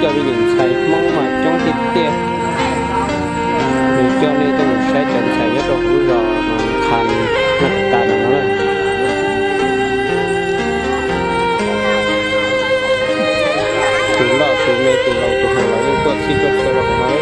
Coj me nyuam ntxhais Hmoob mas coob tiag tiag. Nws coj nej tuaj mus saib cov ntxhais nyob rau hauv lub zos Khas Naj Kas Tas no na. Tus loj tus me tus laus tus hluas los yeej tuaj txhij tuaj txhua rau hauv no.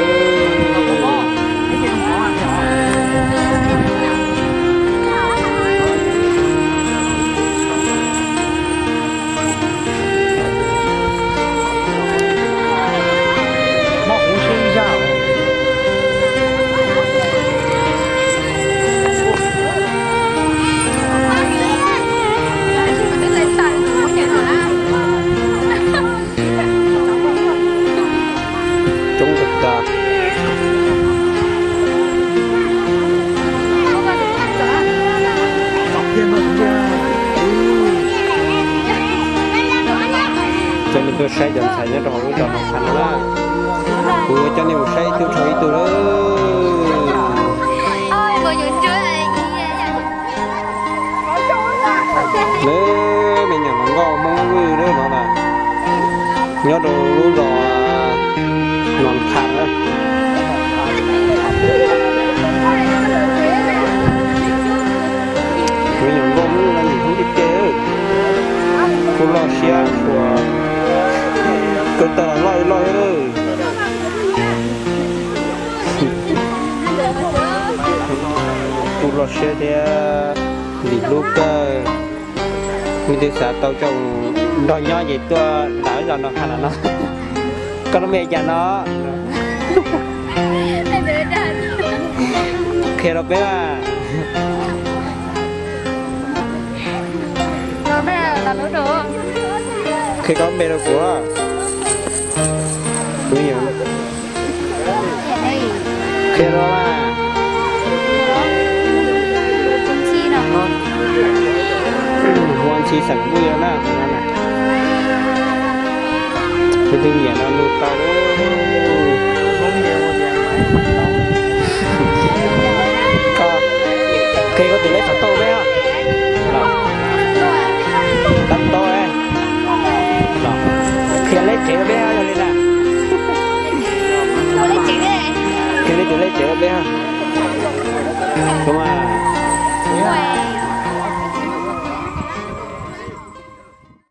Coob kawg tas. Coj nej tuaj saib cov ntxhais nyob rau hauv lub zos Noo Khas no na. Kuv yuav coj nej mus saib ib tug dhau ib tug lawm. Lawv me nyuam hluas nkauj Hmoob Vwj lawm no na, nyob rau lub zos Noo Khas na. Me nyuam nkauj Hmoob no nim hnub tiag tiag, kuj loj siab ua, kawg tag los loj loj. Kuj loj siab thiab lim hlub kawg. Nej twb xav tau coj mus nrog nyob ces tuaj nram zos Noo Khas no no. Koj lub npe cas no? Qhia rau peb mas. Qhia koj lub npe rau kuv. Kuv qhia rau mas. Hu ua Ntxhi xeem Vwj na. Tus twg nyiam no nug tau. Koj, qhia koj tus lej xov tooj peb os. Tab tom qhia lej tsev rau peb yog li ntawd. Qhia nej tus lej tsev rau peb os. Kuv mas